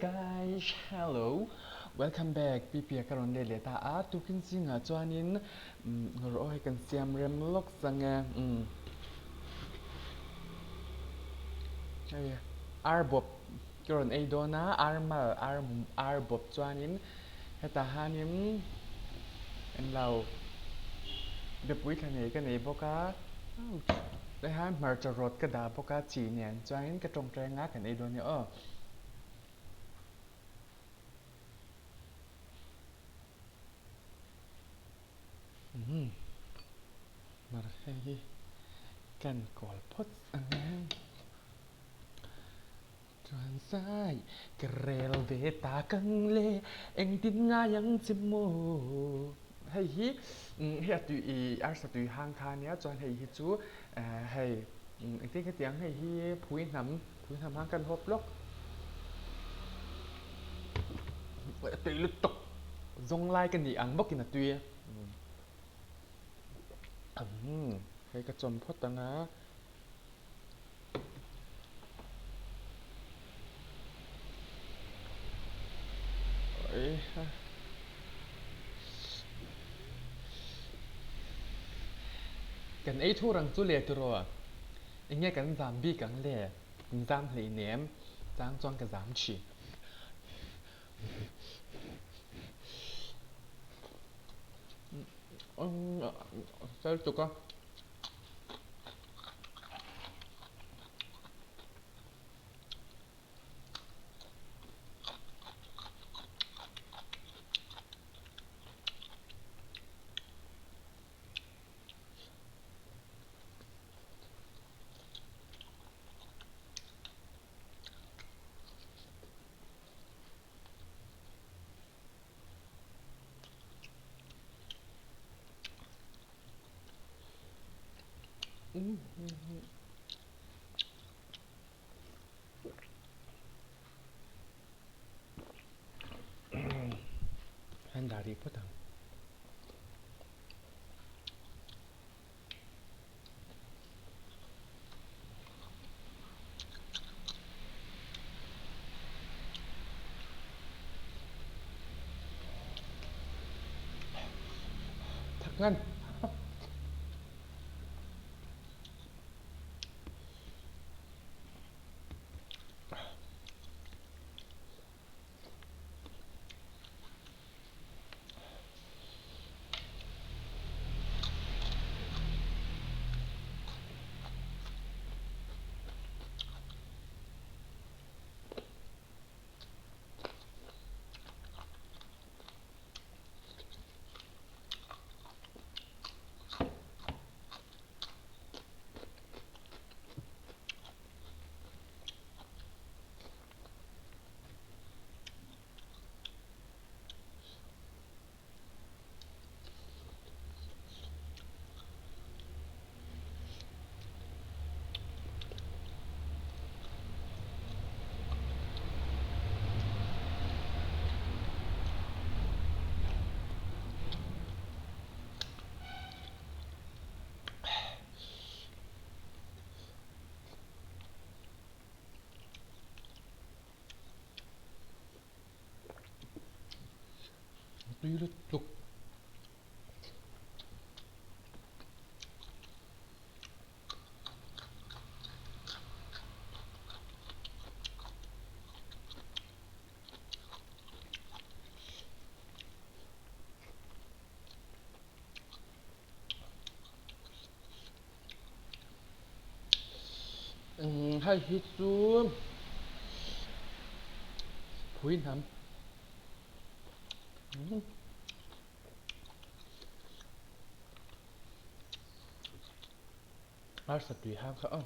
guys, hello, welcome back Pipia ka rawn let leh ta a, tukin zingah chuanin rawh hei kan siam rem lawk chang e, umm hei ar bawp ka rawn ei dawn a, ar mal ar ar bawp chuanin hetah hianin englo bepui thla nei ka nei bawk a, ouch hei hian hmarcha rawt ka dah bawk a chi nen chuanin ka tawngtai anga kan ei dawn nia aw. Umm mar hei hi kan kawl phawt ang e. Chuan zai ka rel ve tak ang le engtin ngai ang che maw. Hei hi hei a tui ih arsa tui hang kha ania chuan hei hi chu hei engtin ka ti ang hei hi phui hnam phui hnam hang kan hawp lawk a tui lutuk zawng lai ka nih ang bawkin a tui hei ka chawm phawt ang a. Kan ei thur ang chu le tiraw? Enge kan zam bik ang le? Kan zam hleinem chang chuan ka zam thin. Fel tuk a. An dah rih phawt ang. Thật ngon. Tui lutuk. Hei hi chu phui hnam arsa tui hang kha aw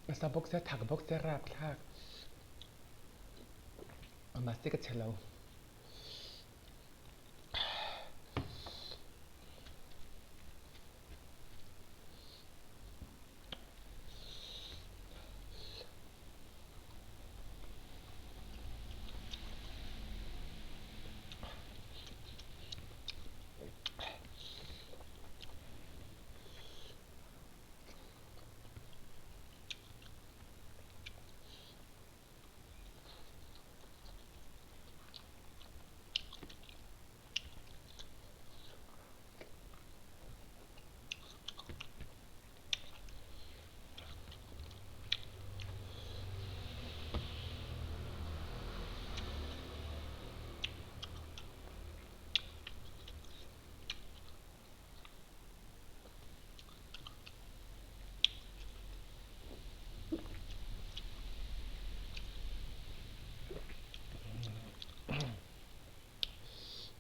nasa bawk sia thak bawk sia rapthlak mahse ka che lo.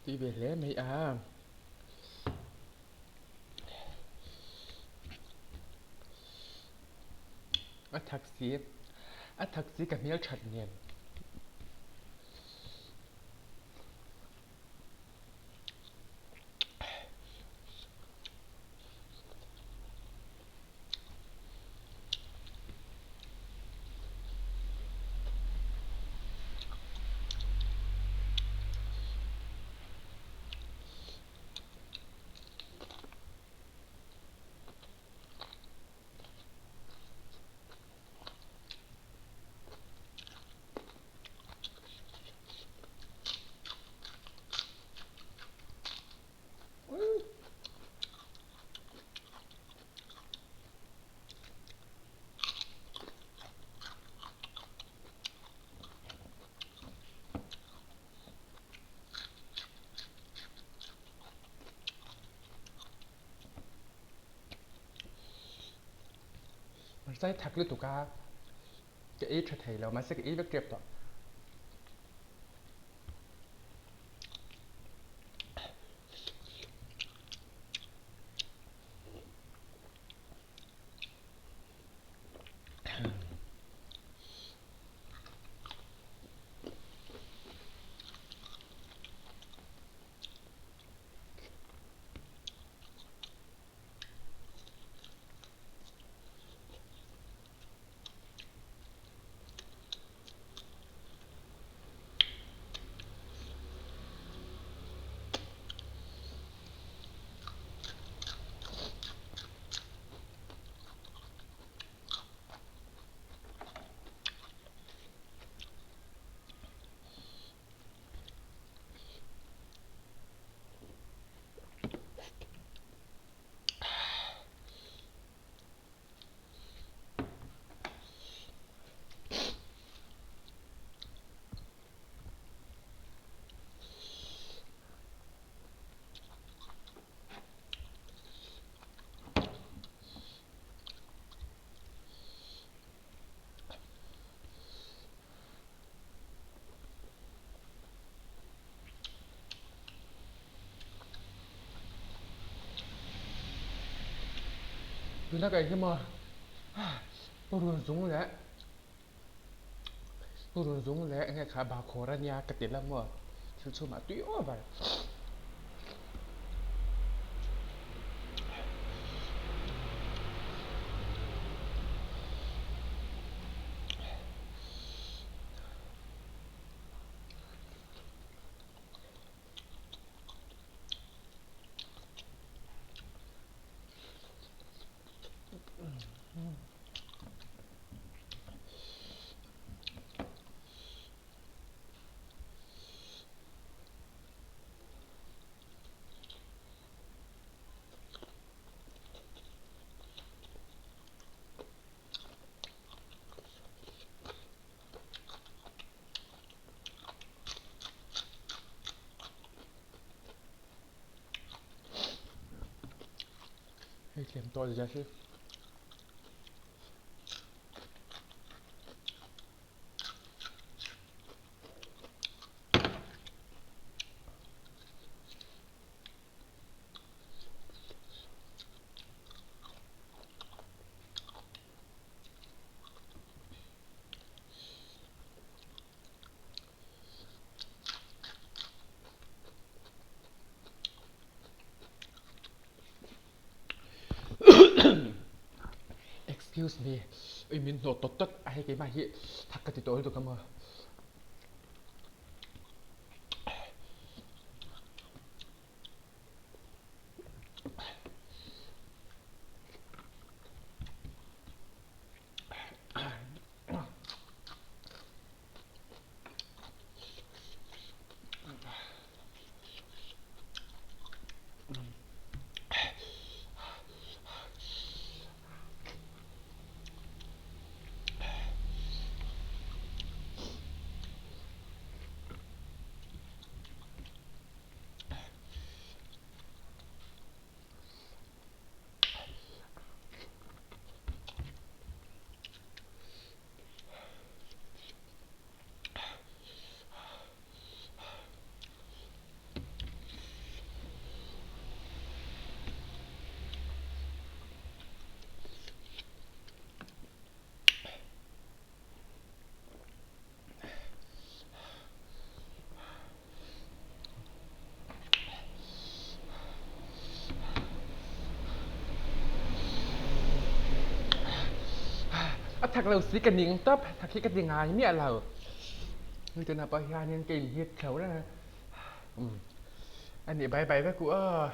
Tui ve hle mai a. A thak si, a thak si ka hmel that nen. Hmarcha hi thak lutuk a, ka ei tha thei lo mahse ka ei vek tep tawh. Tuna kai hi maw purun zung leh purun zung leh enge kha bahkhawr a nia ka ti la maw thil chhumah tui over. Hei tlem tawh zia hi. Excuse me, ui min hnawh tawt tawt a hei keimah hi thak ka ti tawh lutuk a maw. A thak lo si ka ning tawp, thak hi ka ti ngai miah lo. Hei tunah pawh hianin ka inhit chho reng a. Umm a nih bai bai vek u aw.